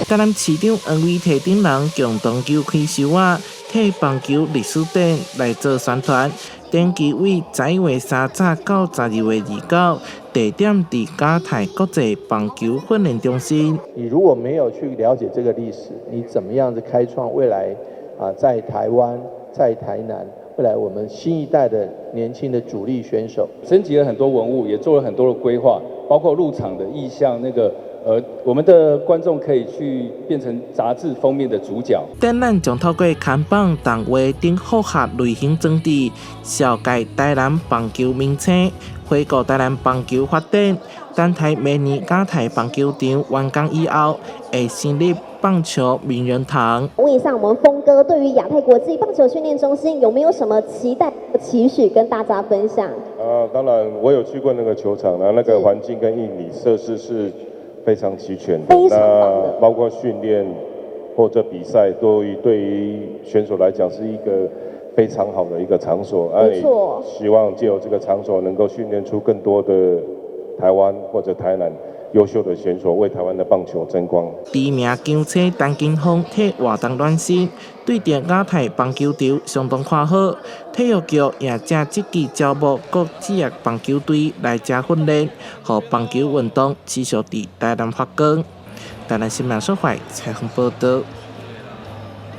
台南市長黃偉提等人共同揪開岫仔，替棒球歷史展來做宣傳。展期為11月3早到12月29，地點佇亞太國際棒球訓練中心。你如果沒有去了解這個歷史，你怎麼樣子開創未來啊？在台灣，在台南，未來我們新一代的年輕的主力選手，徵集了很多文物，也做了很多的規劃，包括入場的意向，那個。我們的觀眾可以去變成雜誌封面的主角。展覽將透過看板、動畫等複合類型裝置，紹介台南棒球明星，回顧台南棒球發展。等待明年亞太棒球場完工以後，會成立棒球名人堂。問一下我們峰哥，對於亞太國際棒球訓練中心有沒有什麼期待、期許跟大家分享？啊，當然，我有去過那個球場啦，那個環境跟硬體設施是非常齊全的，那包括訓練或者比賽，都對於選手來講是一個非常好的一個場所。沒錯。希望借由這個場所，能夠訓練出更多的台灣或者台南優秀的選手，為台灣的棒球爭光。知名球星陳金鋒替活動暖身，對著亞太棒球場相當看好。體育局也正積極招募各職業棒球隊來遮訓練，予棒球運動持續佇台南發光。台南新聞所懷採訪報道。